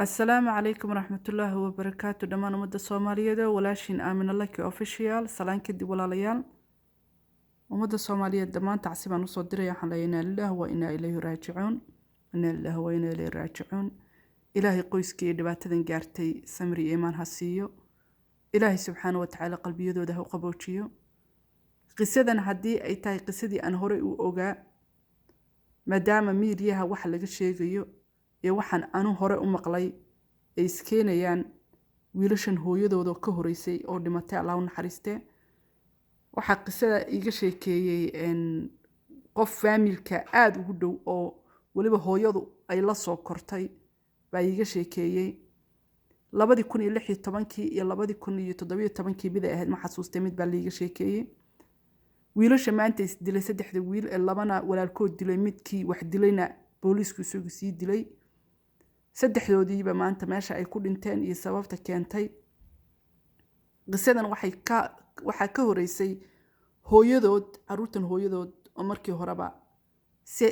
Asalaamu calaykum waraxmatullaahi wabarakaatu dhammaan ummadda Soomaaliyeed oo walaashiin Aamina Laki Official. Salaan kadib, walaalayaal, ummadda Soomaaliyeed dhammaan tacsi baan usoo diraya. Waxaan leeyahay inaa lillahi wa inaa ilayhi raajicuun, inaa lillahi wa inaa ilayhi raajicuun. Ilaahay qoyskii iyo dhibaatadan gaartay samri iyo iimaan ha siiyo. Ilaahay subxaana wa tacaala qalbiyadooda ha u qaboojiyo. Qisadan haddii ay tahay qisadii aan horey u ogaa, maadaama miidiyaha waxa laga sheegayo iyo waxaan anu hore u maqlay ay iskeenayaan, wiilashan hooyadooda ka horeysay oo dhimatay, Allah u naxariistee, waxaa qisada iiga sheekeeyey qof faamilka aada ugu dhow oo weliba hooyadu ay la soo kortay baa iiga sheekeeyey. 2016-kii iyo 2017-kii mid ay ahayd ma xasuustay, mid baa laiga sheekeeyey. Wiilasha maanta is dilay, saddexda wiil ee labana walaalkood dilay, midkii wax dilayna booliisku isagu sii dilay, saddexdoodiiba maanta meesha ay ku dhinteen iyo sababta keentay. Qisadan waxaa ka horeysay hooyadood, caruurtan hooyadood oo markii horeba si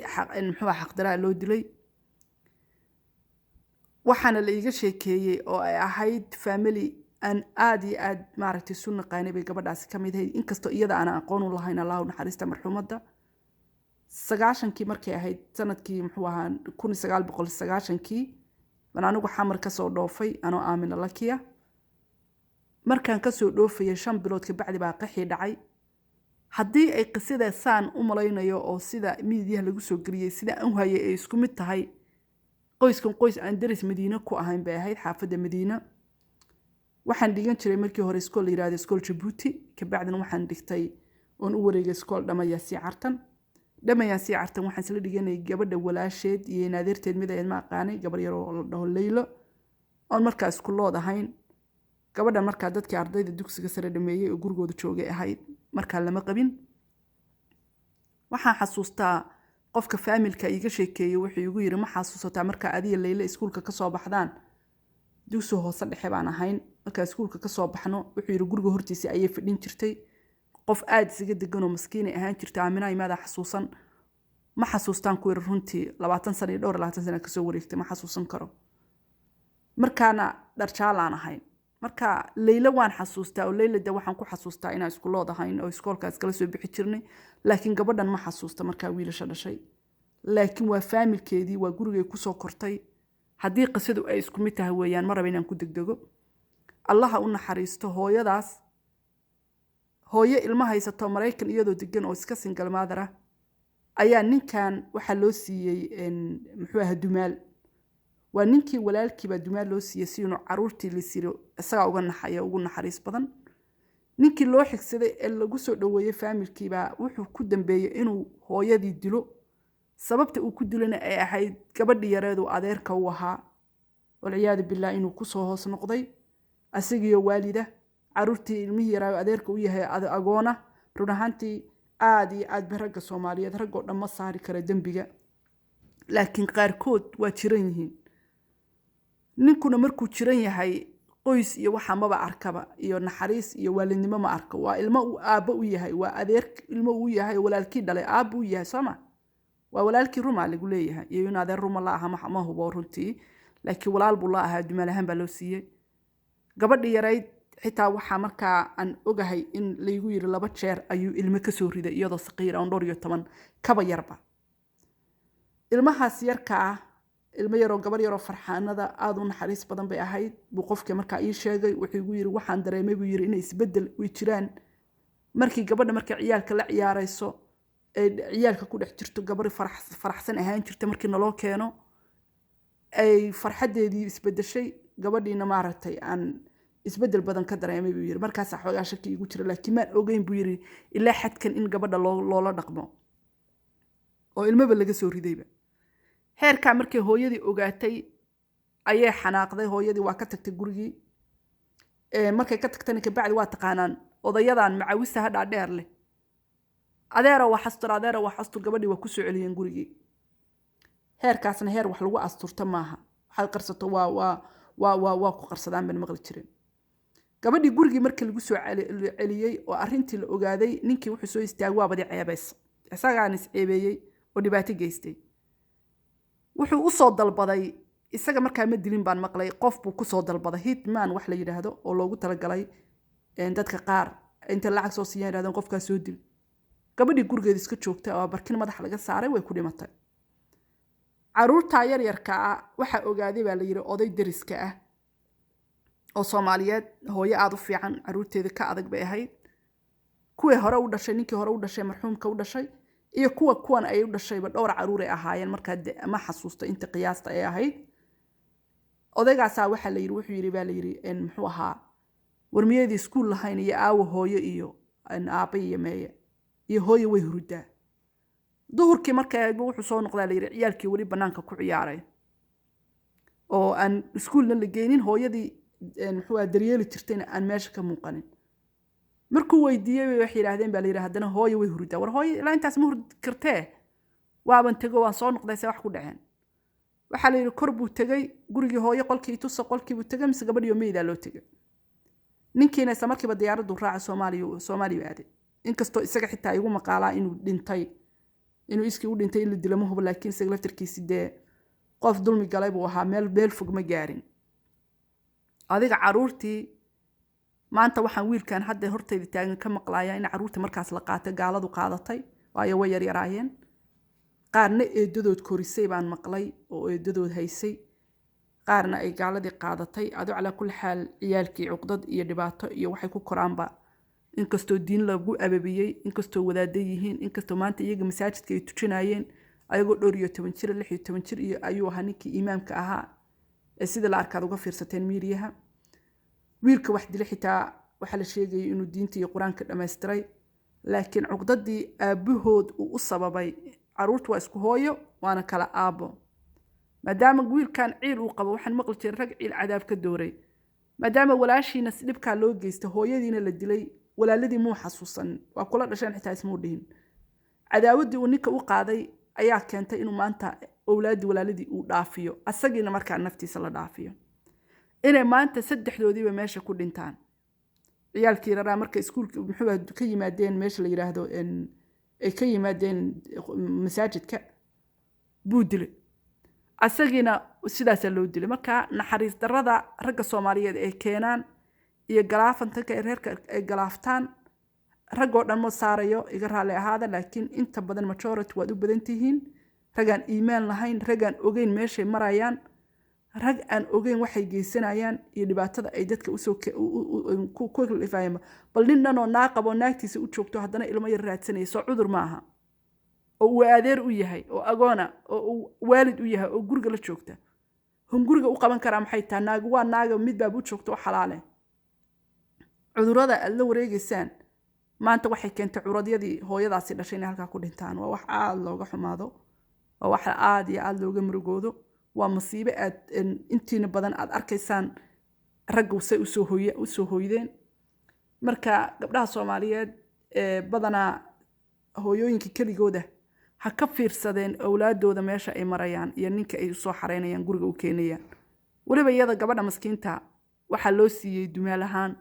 muxuu xaqdaraa loo dilay. Waxaana la iiga sheekeeyey oo ay ahayd family aan aada iyo aada maaragtay isu naqaanay bay gabadhaasi ka mid ahayd, inkastoo iyada aanan aqoon u lahayn, Allahu naxariista marxuumadda. 90-kii markay ahayd, sanadkii muxuu ahaa 1990-kii baan anigu Xamar kasoo dhoofay anoo Aamina Lakiya. Markaan kasoo dhoofayay 5 bilood kabacdi baa qaxii dhacay. Haddii ay qisada saan u malaynayo oo sida miidiyaha lagu soo geliyey sida aan u hayay ay isku mid tahay, qoyskan qoys aan deris Madiine ku ahayn bay ahayd, xaafadda Madiine. Waxaan dhigan jiray markii hore iskool la yirahdo Iskool Jabuuti, kabacdina waxaan dhigtay oon u wareegay iskool Dhamayaasii Cartan. Dhamayaasii Cartan waxaan isla dhiganayay gabadha walaasheed iyo inaadeerteed mid ahayd, ma aqaanay, gabar yar oo la dhaho Leylo oon markaa isku lood ahayn. Gabadha markaa dadkii ardayda dugsiga sare dhameeyey oo gurigooda joogay ahayd, markaa lama qabin. Waxaan xasuustaa qofka faamilka iiga sheekeeyey wuxuu igu yiri: "Ma xasuusataa markaa adiga Leyle iskuulka kasoo baxdaan?" Dugsi hoose dhexe baan ahayn. "Markaa iskuulka kasoo baxno," wuxuu yiri, "guriga hortiisa ayay fadhin jirtay, qof aada isaga deganoo maskiinay ahaan jirta. Aaminaa, imaadaa xasuusan?" Ma xasuustaan ku yiri runtii, 20 sano iyo dhowr 20 sana kasoo wareegtay, ma xasuusan karo. Markaana dharjaalaan ahayn. Marka Leylo waan xasuustaa oo Leyla de waxaan ku xasuustaa inaan isku lood ahayn oo iskoolkaas kala soo bixi jirnay, laakiin gabadhan ma xasuusta markaa wiilasha dhashay. Laakiin waa faamilkeedii, waa gurigay kusoo kortay. Haddii qisadu ay isku mid tahay weeyaan, ma raba inaan ku degdego. Allaha u naxariisto hooyadaas. Hooyo ilmo haysato Maraykan iyadoo degan oo iska single mother ah ayaa ninkan waxaa loo siiyey, muxuu ahaa, dumaal. Waa ninkii walaalkiibaa dumaal loo siiyey si inuu caruurtii la siro isagaa uga naxaya, ugu naxariis badan. Ninkii loo xigsaday ee lagu soo dhoweeyey faamilkiibaa wuxuu ku dambeeyey inuu hooyadii dilo. Sababta uu ku dilana ay ahayd gabadhii yareedu adeerka u ahaa, walciyaadu billah, inuu kusoo hoos noqday asagiyo waalida caruurtii, ilmihii yaraa adeerka u yahay agoona. Run ahaantii aada iyo aad ba ragga Soomaaliyeed, raggoo dhan ma saari kara dembiga, laakiin qaarkood waa jiran yihiin. Ninkuna markuu jiran yahay qoys iyo waxa maba arkaba, iyo naxariis iyo waalidnimo ma arko. Waa ilmo uu aabbo u yahay, waa adeer ilmo uu yahay, walaalkii dhalay aabbo u yahay, sooma? Waa walaalkii ruma lagu leeyahay iyo in adeer ruma la aha ma hubo runtii, laakiin walaal buu la ahaa, dumaal ahaan baa loo siiyey. Gabadhii yarayd xitaa waxaa markaa aan ogahay in laygu yiri 2 jeer ayuu ilmo kasoo riday iyadoo saqiira oon dhowr iyo toban kaba yarba. Ilmahaas yarka ah, ilmo yaroo gabar yaroo farxaanada aada u naxariis badan bay ahayd buu qofkii markaa ii sheegay. Wuxuu igu yiri: "Waxaan dareemay," buu yiri, "inay isbeddel way jiraan markii gabadha markay ciyaalka la ciyaarayso ee ciyaalka ku dhex jirto. Gabar faraxsan ahaan jirta markii naloo keeno ay farxaddeedii isbeddeshay, gabadhiina maaragtay aan isbeddel badan ka dareemay," buu yiri. "Markaasaa xoogaa shaki igu jira, laakiin maan ogeyn," buu yiri, "ilaa xadkan in gabadha loola dhaqmo oo ilmaba laga soo ridayba." Heerkaa markay hooyadii ogaatay ayay xanaaqday. Hooyadii waa ka tagtay gurigii. Markay ka tagtayna kabacdi waa taqaanaan odayadan macawista hadhaa dheer leh: "Adeero, wax astur, adeero, wax astur." Gabadhii waa kusoo celiyeen gurigii. Heerkaasna heer wax lagu asturto maaha. Waxaad qarsato waa ku qarsadaan baan maqli jirin. Gabadhii gurigii markii lagu soo celiyey oo arrintii la ogaaday, ninkii wuxuu soo istaagay: "Waa badi ceebaysa, isagaan is ceebeeyey oo dhibaato geystay." Wuxuu usoo dalbaday Isaga markaa ma dilin baan maqlay, qof buu kusoo dalbaday, hitman wax la yidhaahdo oo loogu talagalay dadka qaar inta lacag soo siiyaan yidhahdeen qofkaa soo dil. Gabadhii gurigeeda iska joogta oo barkin madaxa laga saaray, way ku dhimatay. Caruurtaa yaryarka ah waxaa ogaaday baa la yidhi oday deriska ah oo Soomaaliyeed. Hooyo aada u fiican, caruurteeda ka adag bay ahayd. Kuwii hore u dhashay, ninkii hore u dhashay, marxuumka u dhashay, iyo kuwa kuwan ay u dhashayba dhowr caruur ay ahaayeen. Markaa ma xasuusto inta qiyaasta ay ahayd. Odaygaasaa waxaa la yidhi, wuxuu yidhi baa la yidhi, muxuu ahaa, war miyeedii iskuul lahayn iyo aawo hooyo iyo aabba iyo meeye iyo hooyo way hurudaa. Duhurkii markay ahayd wuxuu soo noqdaa la yidhi ciyaalkii weli bannaanka ku ciyaaray oo aan iskuulna la geynin, hooyadii muxuu ahaa daryeeli jirtayna aan meesha ka muuqanin. Markuu weydiiyey bay waxay yidhaahdeen baa la yidhi haddana hooyo way hurudaa. War hooyo ilaa intaas ma hurdi kartee, waaban tego, waan soo noqday, se wax ku dhaceen? Waxaa la yidhi kor buu tegey gurigii hooyo, qolkii tusa, qolkii buu tegey, mise gabadhiyo meydaa loo tegey. Ninkiina isla markiiba diyaaraddu raaca, Soomaaliya, Soomaaliya aaday. Inkastoo isaga xitaa igu maqaalaa inuu dhintay, inuu iskii u dhintay, in la dilo ma hubo, laakiin isaga laftarkiisi dee qof dulmi galay buu ahaa, meel fog ma gaarin. Adiga caruurtii maanta waxaan wiilkan hadda hortayda taagan ka maqlayaa in caruurta markaas la qaatay, gaaladu qaadatay, waayo way yaryaraayeen. Qaarna eedadood korisay baan maqlay oo eedadood haysay, qaarna ay gaaladii qaadatay. Ado calaa kulli xaal ciyaalkii cuqdad iyo dhibaato iyo waxay ku koraanba, inkastoo diin lagu ababiyey, inkastoo wadaada yihiin, inkastoo maanta iyaga masaajidka ay tujinayeen ayagoo dhowr iyo toban jir, 16 jir iyo ayuu ahaa ninkii imaamka ahaa ee sida la arkaad uga fiirsateen miidiyaha. Wiilka wax dilay xitaa waxaa la sheegayay inuu diinta iyo Qur-aanka dhammaystiray, laakiin cuqdadii aabbahood uu u sababay. Caruurtu waa isku hooyo waana kala aabbo. Maadaama wiilkan ciil uu qabo, waxaan maqli jiray rag ciil cadaab ka dooray. Maadaama walaashiina si dhibkaa loo geysta, hooyadiina la dilay, walaaladii muu xasuusan, waa kula dhasheen xitaa ismuu dhihin. Cadaawaddii uu ninka u qaaday ayaa keentay inuu maanta owlaaddii walaaladii uu dhaafiyo, asagiina markaa naftiisa la dhaafiyo, inay maanta saddexdoodiiba meesha ku dhintaan. Ciyaalkii raraa marka iskuulka muxuu ka yimaadeen, meesha la yidhaahdo ay ka yimaadeen masaajidka, buu dilay, asagiina sidaasaa loo dilay. Marka naxariis darrada ragga Soomaaliyeed ay keenaan iyo galaafantanka ay reerka ay galaaftaan, raggoo dhan ma saarayo, iga raalli ahaada, laakiin inta badan majority waad u badan tihiin ragaan iimaan lahayn, ragaan ogeyn meeshay marayaan, rag aan ogeyn waxay geysanayaan iyo dhibaatada ay dadka usoo ku kalifayaan. Bal nin dhanoo naaqab oo naagtiisa u joogto haddana ilmo yar raadsanaya, soo cudur ma aha? Oo uu adeer u yahay oo agoona oo uu waalid u yahay oo guriga la joogta, hunguriga u qaban karaa maxay tahay? Naagu waa naaga, mid baaba u joogta oo xalaale. Cudurrada aad la wareegeysaan maanta waxay keentay curadyadii hooyadaasi dhashay inay halkaa ku dhintaan. Waa wax aada looga xumaado, waa wax aada iyo aada looga murugoodo, waa masiibo aad intiina badan aad arkaysaan raggu say usoo hoydeen. Marka gabdhaha Soomaaliyeed ee badanaa hooyooyinka keligooda ha ka fiirsadeen owlaadooda meesha ay marayaan iyo ninka ay usoo xareynayaan, guriga u keenayaan. Weliba iyada gabadha maskiinta waxaa loo siiyey dumaal ahaan.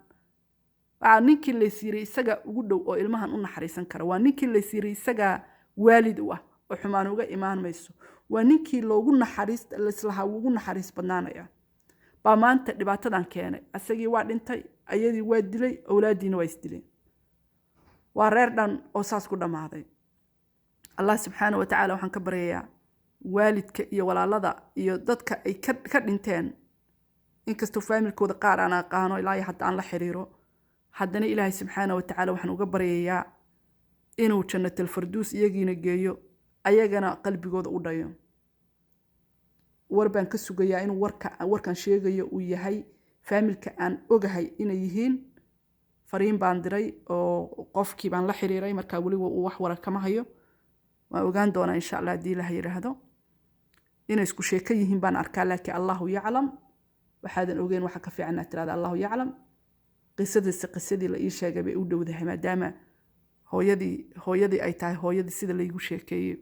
Waa ninkii laysiiray isaga ugu dhow oo ilmahan u naxariisan kara, waa ninkii laysiiray isagaa waalid u ah oo xumaan uga imaan mayso, waa ninkii loogu naxariis laislahaa ugu naxariis badnaanaya baa maanta dhibaatadan keenay. Asagii waa dhintay, ayadii waa dilay, owlaadiina waa isdileen. Waa reer dhan oo saas ku dhammaaday. Allah subxaana wa tacaala waxaan ka baryayaa waalidka iyo walaalada iyo dadka ay ka dhinteen, inkastoo faamilkooda qaar aan aqaano ilaa iyo hadda aan la xiriiro, haddana Ilaahay subxaana wa tacaala waxaan uga baryayaa inuu Jannatalfarduus iyagiina geeyo, ayagana qalbigooda u dhayo. War baan ka sugayaa inuu warkan sheegayo uu yahay faamilka aan ogahay inay yihiin. Fariin baan diray oo qofkii baan la xiriiray, markaa weliba uu wax wara kama hayo. Waan ogaan doonaa insha Allah haddii Ilaah yidhaahdo. Inay isku sheeko yihiin baan arkaa, laakiin Allahu yaclam. Waxaadan ogeyn waxa ka fiican inaad tirahda Allahu yaclam. Qisadiisi qisadii la ii sheegay bay u dhowdahay, maadaama hooyadii ay tahay hooyadii sida laygu sheekeeyey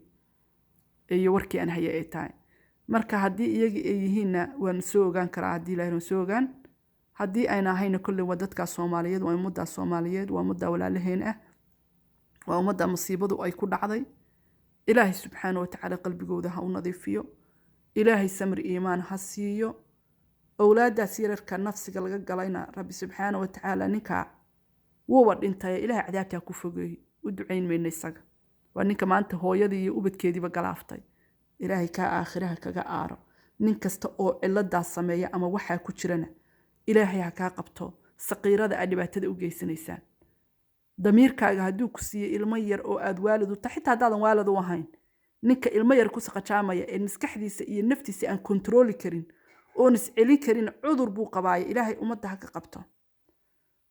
iyo warkii aan hayay ay tahay. Marka haddii iyagii ay yihiinna waan soo ogaan karaa, haddii Ilahay waan soo ogaan. Haddii ayna ahayna, kolley waa dadkaas Soomaaliyeed, waa ummaddaa Soomaaliyeed, waa ummaddaa walaalaheen ah, waa ummadda masiibadu ay ku dhacday. Ilaahay subxaana wa tacaala qalbigooda ha u nadiifiyo. Ilaahay samri iimaan ha siiyo. Owlaadaas yararka nafsiga laga galayna Rabbi subxaana wa tacaala ninkaa wuuba dhintay, Ilaahay cadaabtaa ku fogeeyo. U ducayn mayno isaga, waa ninka maanta hooyadii iyo ubadkeediiba galaaftay. Ilaahay kaa aakhiraha kaga aaro. Nin kasta oo ciladaas sameeya ama waxaa ku jirana, Ilaahay ha kaa qabto saqiirada aad dhibaatada u geysanaysaan. Damiirkaaga hadduu ku siiyo ilmo yar oo aad waalid u tahay, xitaa haddaadan waalid u ahayn, ninka ilmo yar ku saqajaamaya ee maskaxdiisa iyo naftiisa aan kontrooli karin oon iscelin karin, cudur buu qabaaya. Ilaahay ummadda ha ka qabto.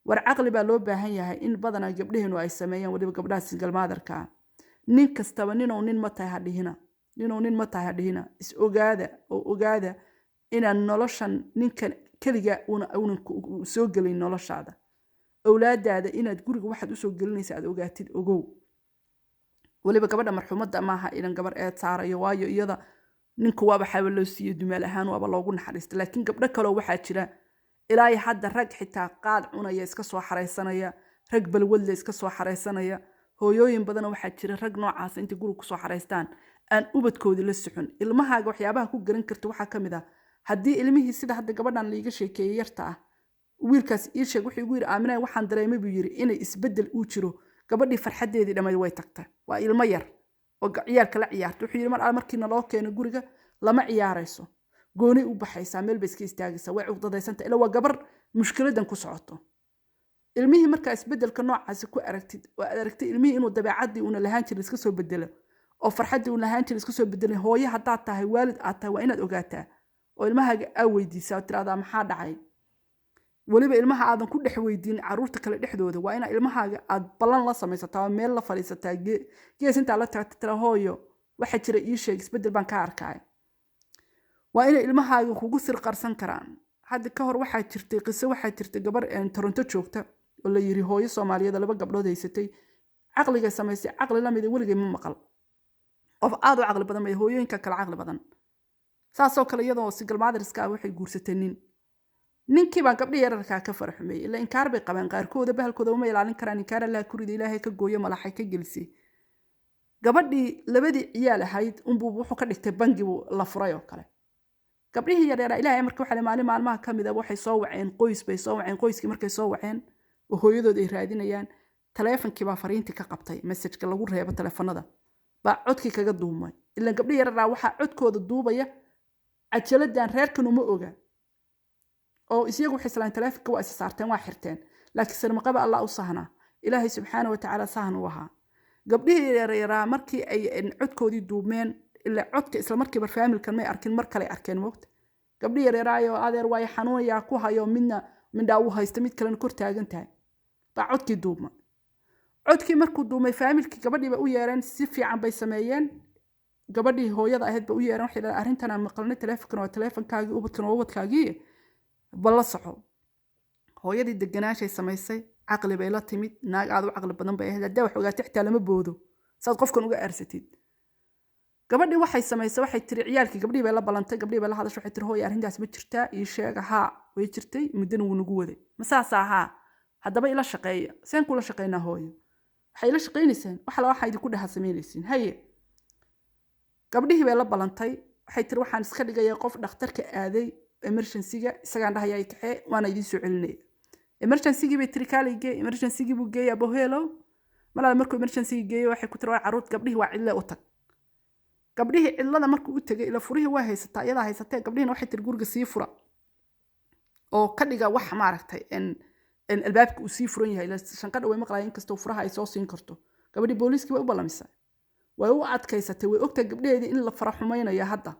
War caqli baa loo baahan yahay in badanaa gabdhaheenu ay sameeyaan, weliba gabdhaha single motherka. Nin kastaba ninow nin ma tahay ha dhihina, ninow nin ma tahay ha dhihina. Is ogaada oo ogaada inaan noloshan ninkan keliga uunan soo gelin noloshaada. Owlaadaada inaad guriga waxaad usoo gelinaysa aad ogaatid, ogow. Weliba gabadha marxuumadda maaha inan gabar eed saarayo, waayo iyada ninku waaba xaba loo siiyo, dumaal ahaan waaba loogu naxariista. Laakiin gabdho kaleo waxaa jira ilaa iyo hadda rag xitaa qaad cunaya iska soo xaraysanaya, rag balwadle iska soo xaraysanaya. Hooyooyin badanoo waxaa jira rag noocaas intay guriga kusoo xaraystaan aan ubadkoodii la socon. Ilmahaaga waxyaabaha ku garan karta waxaa ka mid ah haddii ilmihii, sida hadda gabadhan laiga sheekeeyey yarta ah, wiilkaas ii sheeg, wuxuu igu yidhi: "Aaminay, waxaan dareemay," buu yidhi, "inay isbeddel uu jiro. Gabadhii farxaddeedii dhammayd way tagtay." Waa ilmo yar oo ciyaalka la ciyaarta. Wuxuu yidhi mar alle markii naloo keeno guriga lama ciyaarayso, gooni u baxaysaa, meel bay iska istaagaysaa, way cuqdadaysanta, ila waa gabar mushkiladan ku socoto. Ilmihii markaa isbeddelka noocaasi ku aragtid oo aad aragtid ilmihii inuu dabeecaddii uuna lahaan jirin iska soo bedelo oo farxaddii uuna lahaan jirin iska soo bedelay, hooye haddaad tahay, waalid aad tahay, waa inaad ogaataa oo ilmahaaga aa weydiisaa oo tiraahdaa, "Maxaa dhacay?" Weliba ilmaha aadan ku dhex weydiin caruurta kale dhexdooda. Waa inaa ilmahaaga aad ballan la samaysataa oo meel la fadhiisataa, gees intaa la tagta tira, "Hooyo, waxa jira ii sheeg, isbeddel baan ka arkaya." Waa inay ilmahaaga kugu sirqarsan karaan. Hadda ka hor waxaa jirtay qiso, waxaa jirtay gabar Toronto joogta oo la yiri hooyo Soomaaliyeed oo laba gabdhood haysatay. Caqligay samaysay caqli la mida weligay ma maqal. Qof aad u caqli badan bay, hooyooyinka kale caqli badan. Saasoo kale iyadoo single motherska ah waxay guursatay nin. Ninkii baa gabdhi yararkaa ka faraxumeeyey, ila inkaar bay qabeen qaarkooda, bahalkooda uma ilaalin karaan. Inkaar Allaha ku rida, Ilaahay ka gooyo, malaxay ka gelisay. Gabadhii labadii ciyaal ahayd unbuu wuxuu ka dhigtay bangi buu la furay oo kale. Gabdhihii yaryara, Ilaahay marka waxaa maalin maalmaha ka mid a waxay soo waceen qoys bay soo waceen. Qoyskii markay soo waceen oo hooyadood ay raadinayaan, taleefonkii baa fariintii ka qabtay. Messageka lagu reebo taleefanada baa codkii kaga duumay. Ilaan gabdhihii yararaa waxaa codkooda duubaya cajaladan, reerkan uma oga oo isyagu waxay islaayeen taleefonka waa isa saarteen, waa xirteen. Laakiin sarmaqaba Allah u sahnaa, Ilaahay subxaana wa tacaala sahn u ahaa. Gabdhihii yaryaraa markii ay codkoodii duubmeen, ilaa codka isla markiiba faamilkan may arkin, mar kale arkeen moogta. Gabdhii yaryaraayo "Adeer, waayo xanuunayaa" ku hayo, midna mindhaa u haysta, mid kalena kor taagan tahay, baa codkii duubma. Codkii markuu duumay, faamilkii gabadhii bay u yeereen. Si fiican bay sameeyeen. Gabadhii hooyada ahayd bay u yeereen. Waxay dhahdeen, "Arrintan aan maqalnay, taleefonkan waa taleefonkaagii, ubadkan waa ubadkaagii, bal la soco." Hooyadii deganaashay samaysay, caqli bay la timid. Naag aad u caqli badan bay ahayd. Haddaa wax ogaatay xitaa lama boodo saad qofkan uga aarsatid. Gabadhii waxay samaysay, waxay tiri ciyaalkii, gabdhihii bay la ballantay, gabdhihii bay la hadashay. Waxay tiri, "Hooya, arrintaas ma jirtaa? Ii sheega." "Haa, way jirtay, muddana wuu nagu waday." "Ma saasaa? Haa. Haddaba ila shaqeeya." "Seen kula shaqeynaa, hooyo?" "Waxay ila shaqaynaysaan wax la waxaa idinku dhaha samaynaysiin." "Haye." Gabdhihii bay la ballantay. Waxay tiri, "Waxaan iska dhigayaa qof dhakhtarka aaday, emergency-ga, isagaan dhahayaa i kaxee, waana idiin soo celinaya." Emergency-gii bay tiri, "Kaalay gee." Emergency-gii buu geeyay aboheelow. Malaal markuu emergency-gii geeyey, waxay ku tiri, "Waa carruurt, gabdhihii waa cidle, u tag." Gabdhihii cidlada markuu u tegay, ila furihii waa haysataa, iyadaa haysatee, gabdhihiina waxay tiri, "Guriga sii fura oo ka dhiga wax maaragtay albaabka uu sii furan yahay." Ila shanqadha way maqlaayeen, inkastoo furaha ay soo siin karto. Gabadhii booliiskii way u ballamisay, way u adkaysatay. Way ogtahay gabdhaheedii in la fara xumaynayo hadda,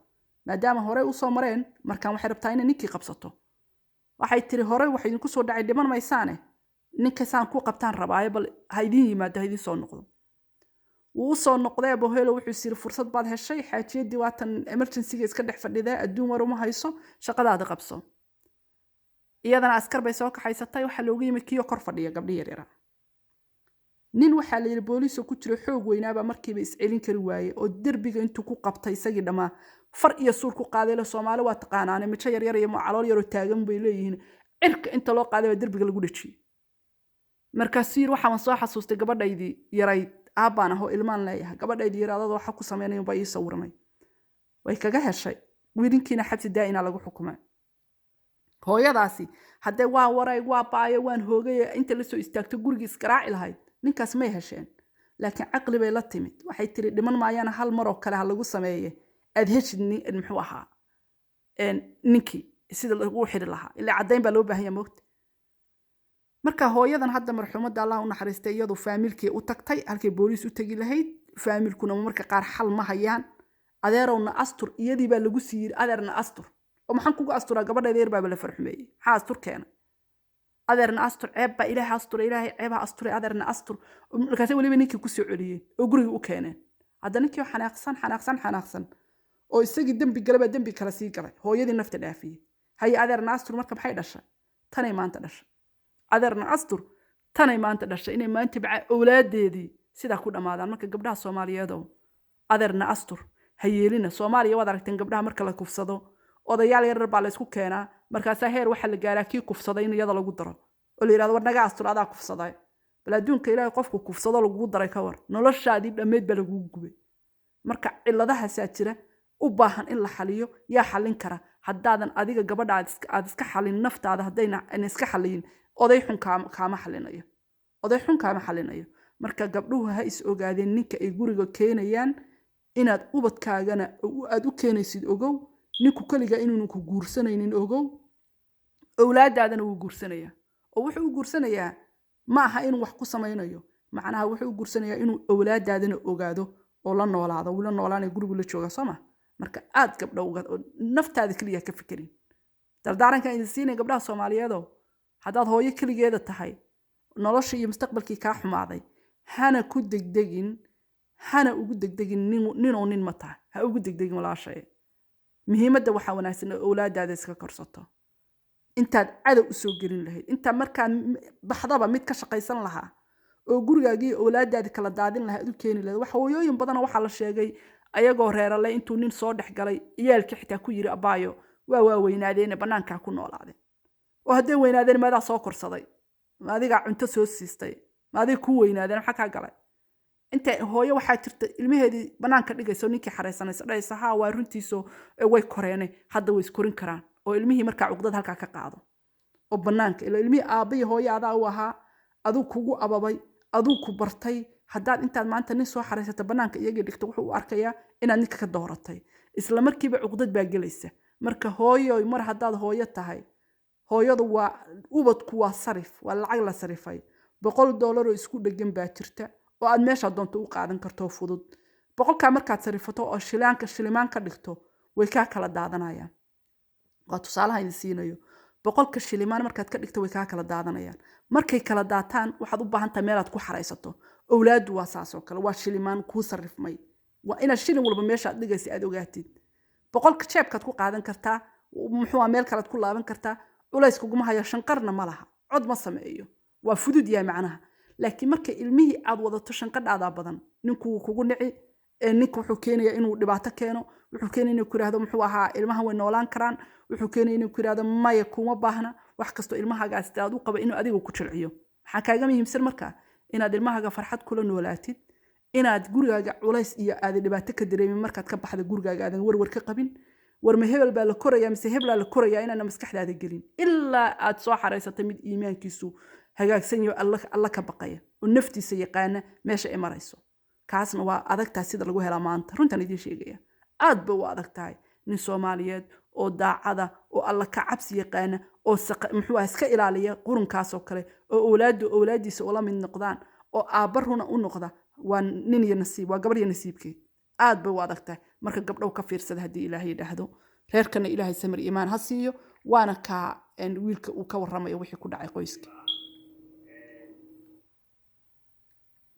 maadaama horey usoo mareen. Markaan waxay rabtaa inay ninkii qabsato. Waxay tiri, "Horey waxa idinku soo dhacay, dhiman maysaane, ninka saan ku qabtaan rabaayo, bal ha idiin yimaado, ha idiin soo noqdo." Wuu u soo noqday abohelo. Wuxuu is yiri, "Fursad baad heshay, xaajiyadii waatan emergency-ga iska dhex fadhidaa, adduun war uma hayso, shaqadaada qabso." Iyadana askar bay soo kaxaysatay. Waxaa loogu yimid kiyo kor fadhiya gabdhihi yaryara. Nin waxaa la yidhi booliisoo ku jiro xoog weynaabaa markiiba iscelin kari waaye oo derbiga intuu ku qabtay isagii dhammaa far iyo suur ku qaaday. Le Soomaali waa taqaanaane, mijo yaryar iyo calool yaroo taagan bay leeyihiin. Cirka inta loo qaaday baa derbiga lagu dhejiyey. Markaasuu yiri, "Waxaan soo xasuustay gabadhaydii yarayd, aabbaan ahoo ilmaan leeyahay, gabadhaydii yaraadada waxa ku sameynaya baa ii sawirmay." Way kaga heshay. Wiilinkiina xabsi daa'ina lagu xukumay. Hooyadaasi haddee waa waray, waa baayo, waan hoogay, inta lasoo istaagto gurigii isgaraaci lahayd, ninkaas may hesheen. Laakiin caqli bay la timid. Waxay tiri, dhiman maayana, hal maroo kale ha lagu sameeye, aad heshid muxuu ahaa ninkii sida lagu xiri lahaa, ilaa caddayn baa loo baahan yahay, moogta. Marka hooyadan hadda marxuumadda, Allah u naxariistay, iyadu faamilkii u tagtay halkay booliis u tegi lahayd. Faamilkuna marka qaar xal ma hayaan. Adeerowna astur, iyadii baa lagu sii yiri, adeerna astur. Oo maxaan kugu asturaa? Gabadheeda yar baaba la farxumeeyey, maxaa astur keenay? Adeerna astur, ceeb baa, Ilaahay asturay, Ilaahay ceebaha asturay, adeerna astur. Markaase weliba ninkii kusoo celiyeen oo gurigii u keeneen. Hadda ninkii xanaaqsan, xanaaqsan, xanaaqsan, oo isagii dembi gale baa dembi kale sii galay, hooyadii nafta dhaafiyey. Haye, adeerna astur. Marka maxay dhashay? Tanay maanta dhashay. Adeerna astur tanay maanta dhashay, inay maanta baca owlaadeedii sidaa ku dhammaadaan. Marka gabdhaha Soomaaliyeedow, adeerna astur ha yeelina. Soomaaliya waad aragteen, gabdhaha marka la kufsado odayaal yaryar baa la isku keenaa. Markaasaa heer waxaa la gaaraa kii kufsaday in iyada lagu daro oo la yidhahdo, war naga astur, adaa kufsaday. Bal adduunka Ilaahay, qofku kufsado lagugu daray ka war, noloshaadii dhammeyd baa lagugu gubay. Marka ciladahaasaa jira u baahan in la xaliyo. Yaa xalin kara haddaadan adiga gabadha aad iska xalin naftaada? Haddayna iska xaliyin, oday xun kaama xalinayo, oday xun kaama xalinayo. Marka gabdhuhu ha is ogaadeen ninka ay guriga keenayaan. Inaad ubadkaagana aad u keenaysid ogow. Ninku keliga inuunu ku guursanaynin ogow. Owlaadaadana wuu guursanayaa, oo wuxuu u guursanayaa ma aha inuu wax ku samaynayo. Macnaha wuxuu u guursanayaa inuu owlaadaadana ogaado oo la noolaado. Wuu la noolaanaya, gurigu la jooga, soo ma? Marka aad gabdha uga naftaada keliya ka fikirin. Dardaarankan idin siinaya gabdhaha Soomaaliyeedow, haddaad hooyo keligeeda tahay, nolosha iyo mustaqbalkii kaa xumaaday, hana ku degdegin, hana ugu degdegin ninoo nin ma tahay, ha ugu degdegin, walaashay. Muhiimadda waxaa wanaagsan oo owlaadaada iska korsato intaad cadow usoo gelin lahayd, intaa markaad baxdaba mid ka shaqaysan lahaa oo gurigaagii owlaadaadi kala daadin lahaa aad u keeni lahayd. Wax hooyooyin badana waxaa la sheegay ayagoo reerale intuu nin soo dhex galay, ciyaalkii xitaa ku yiri, abaayo, waa weynaadeene, bannaankaa ku noolaadeen. Oo hadday weynaadeen, maadaa soo korsaday? Ma adigaa cunto soo siistay? Ma adiga ku weynaadeen? Maxaa kaa galay? Inta hooyo waxaa jirta ilmaheedii bannaanka dhigayso, ninkii xareysanaysa, dhahaysa, haa, waa runtiiso, way koreene, hadda way iskorin karaan, oo ilmihii markaa cuqdad halkaa ka qaado oo bannaanka ila ilmihii aabba iyo hooyo adaa u ahaa, aduu kugu ababay, aduu ku bartay. Haddaad intaad maanta nin soo xaraysata bannaanka iyagii dhigto, wuxuu u arkayaa inaad ninka ka dooratay. Isla markiiba cuqdad baa gelaysa. Marka hooyoy, mar haddaad hooyo tahay, hooyadu waa ubadku waa sarif, waa lacag la sarifay. $100 oo isku dhegan baa jirta oo aad meeshaa doonto u qaadan karto fudud. 100-kaa markaad sarifato oo shilaanka shilimaan ka dhigto, way kaa kala daadanayaan. Waa tusaalaha idin siinayo. 100-ka shilimaan markaad ka dhigto, way kaa kala daadanayaan. Markay kala daataan, waxaad u baahan tahay meelaad ku xaraysato. Owlaaddu waa saas oo kale, waa shilimaan kuu sarifmay. Waa inaad shilin walba meeshaad dhigaysa aad ogaatid. 100-ka jeebkaad ku qaadan kartaa, muxuu meel kalead ku laaban kartaa, culays kuguma hayo, shanqarna ma laha, cod ma sameeyo, waa fudud yahay macnaha. Laakiin marka ilmihii aad wadato, shanqadhaadaa badan, ninku wuu kugu nici. Ninka wuxuu keenaya inuu dhibaato keeno, wuxuu keenaya inuu ku yidhahdo, muxuu ahaa, ilmahan way noolaan karaan. Wuxuu keenaya inuu ku yidhahdo, maya, kuma baahna. Wax kastoo ilmahagaas aad u qaba inuu adiga ku jilciyo. Maxaa kaaga muhiimsan marka? Inaad ilmahaaga farxad kula noolaatid, inaad gurigaaga culays iyo aada dhibaato ka dareemin, markaad ka baxda gurigaaga aadan warwar ka qabin, war ma hebel baa la korayaa mise heblaa la korayaa, inaana maskaxdaada gelin, ilaa aad soo xaraysatay mid iimaankiisu hagaagsan yaho, Alla ka baqaya oo naftiisa yaqaana meesha ay marayso. Kaasna waa adagtahay sida lagu helaa maanta. Runtaan idiin sheegaya, aad bay u adag tahay nin Soomaaliyeed oo daacada oo Alla ka cabsi yaqaana oo muxuu ah iska ilaaliya qurunkaasoo kale, oo owlaadu owlaadiisa ula mid noqdaan, oo aabba runa u noqda. Waa nin iyo nasiib, waa gabar iyo nasiibkeed. Aad bay u adag tahay. Marka gabdhow, ka fiirsada haddii Ilaahay yidhaahdo. Reerkana Ilaahay samir iimaan ha siiyo. Waana kaa wiilka uu ka warramayo wixii ku dhacay qoyska.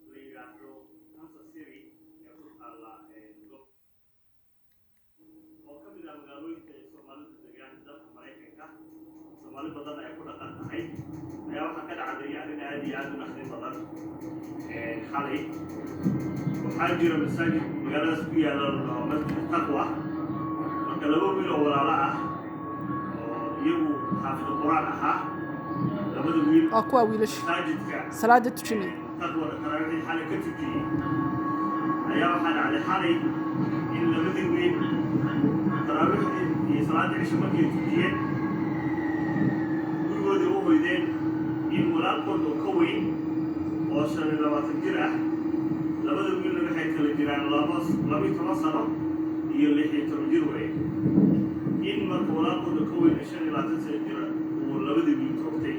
La yidhaahdo Kansas City ee ku taalla oo ka mid ah magaalooyinka ay Soomaalidu degaan dalka Maraykanka, Soomaali badan ay ku dhaqan tahay, ayaa waxaa ka dhacday arrin aad iyo aad u naxdin badan xalay. Waxaa jira masaajid magaaladaas ku yaalla oo Masjid Taqwa. Marka laba wiil oo walaalo ah oo iyagu xaafid Qur-aan ahaa, labada wiil Waa kuwa wiilasha masaajidka salaada tujinaya. Taqwada taraawiixdii xalay ka tujiyey, ayaa waxaa dhacday xalay in labadii wiil. Taraawiixdii iyo salaaddii cisho markay tujiyeen, gurigoodii u hoydeen, in walaalkood oo ka weyn oo 25 jir ah, labada wiilna waxay kala jiraan 12 sano iyo 16 jir weeye, in marka walaalkooda ka weyn ee 25 sano jira uu labadii wiil toogtay.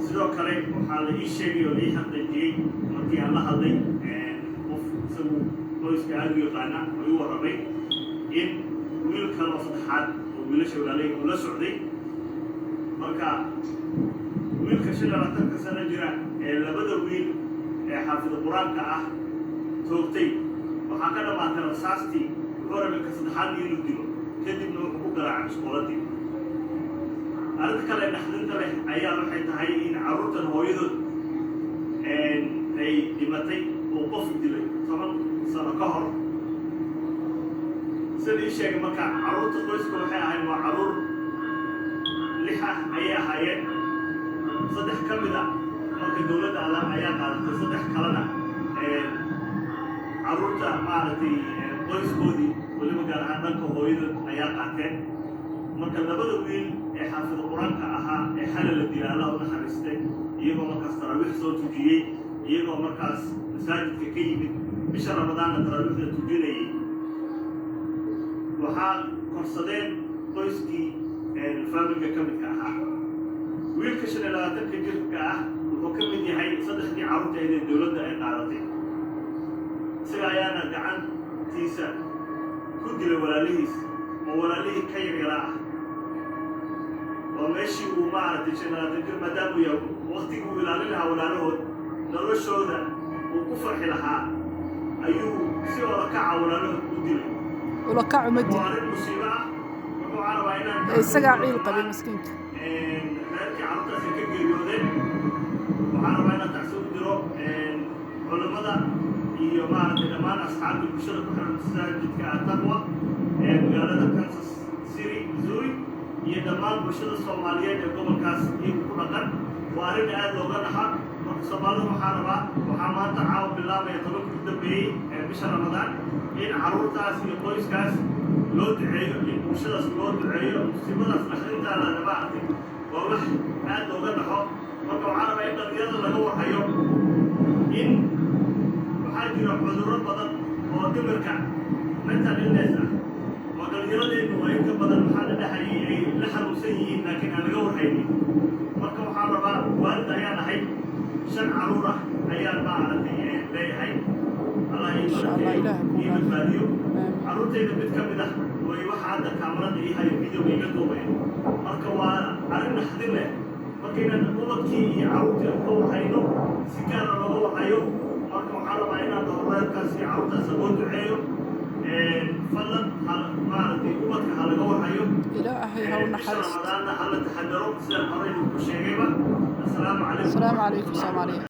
Sidoo kale waxaa la ii sheegay oo la ii xaqiijiyey markii aan la hadlay qof isagu qoyska aada u yaqaana oo ii warramay, in wiil kale oo saddexaad oo wiilasha walaalay uu la socday. Marka wiilka 25-ka sano jira ee labada wiil ee xaafid qur-aanka ah toogtay waxaa ka dhammaatay rasaastii. Wuxuu rabay ka saddexaadna inuu dilo, kadibna wuxuu ku garaacay biskooladii. Arrinta kale naxdinta leh ayaa waxay tahay in carruurtan hooyadood ay dhimatay oo qof dilay 10 sano ka hor, sida ii sheegay. Marka carruurta qoyska waxay ahayd, waa carruur lix ah ayay ahaayeen. Saddex ka mid a marka dowladda ayaa qaadatay, saddex kalena carruurta maaragtay qoyskoodii, weliba gaar ahaan dhanka hooyadood, ayaa qaateen. Marka labada wiil ee xaafid qur-aanka ahaa ee xalay la dilay, Allah u naxariistay, iyagoo markaas taraawiix soo tujiyey, iyagoo markaas masaajidka ka yimid, bisha Ramadaanna taraawiixda tujinayay, waxaa korsadeen qoyskii faamilka ka midka ahaa. Wiilka 25-ka jirka ah wuxuu ka mid yahay saddexdii carruurta ee dowladda ay qaadatay. Isaga ayaana gacantiisa ku dilay walaalihiis oo walaalihii ka yaryaraa ah. Waa meeshii uu maaragtay 25 jir maadaamuu yahay, waqtigii uu ilaalin lahaa walaalahood, noloshooda uu ku farxi lahaa, ayuu si olakaca walaalahood u dilay. Ulakacu ma Waa dil. arrin musiibo ah. Marka waxaa rabaa inaan Isagaa ciil qabay miskiinka. Reerkii carruurtaasi ka geeriyoodeen waxaan rabaa inaan tacsi u diro culummada iyo maaragtay dhammaan asxaabta bulshada ku xiran masaajidka Ataqwa ee magaalada Kansas City, Missouri, iyo dhammaan bulshada Soomaaliyeed ee gobolkaas iyagu ku dhaqan. Waa arrin aad looga naxa. Marka Soomaalida waxaa rabaa, waxaa maanta caawa bilaabaya 10-ka u dambeeyey ee bisha Ramadaan, in carruurtaas iyo qoyskaas loo duceeyo, in bulshadaas loo duceeyo. Musiibadaas naxdintaada maaragtay waa wax aad looga naxo. Marka waxaa rabaa in dhalinyarada laga warhayo in waxaa jira cudurro badan oo dhimirka, mental illness ah, oo dhalinyaradeennu ay inta badan maxaa la dhahayay ay la xanuunsan yihiin, laakiin aan laga warhaynin. Marka waxaa rabaa, waalid ayaan ahay, shan carruur ah ayaan maaragtay leeyahay. Allah ii Insha Allah, barakeeyo, Ilaah kuu ii dhaafo. badbaadiyo. Aamin. Carruurtayda mid ka mid ah way waxa hadda kaamarada ii hayo videoga iga duubaya. Marka waa arrin naxdin leh. Marka inaan ubadkii iyo carruurtii aan ka warhayno, si gaara looga warhayo. Marka waxaan rabaa inaan dhaho reerkaas iyo carruurtaas loo duceeyo. Fadlan maaragtay ubadka ha laga warhayo. Ilaahay ha u Bisha naxariisto. Ramadaanna ha la taxadaro, sidaan horey ku sheegayba. Assalaamu calaykum Asalaamu calaykum waraxmatullahi. Soomaaliya.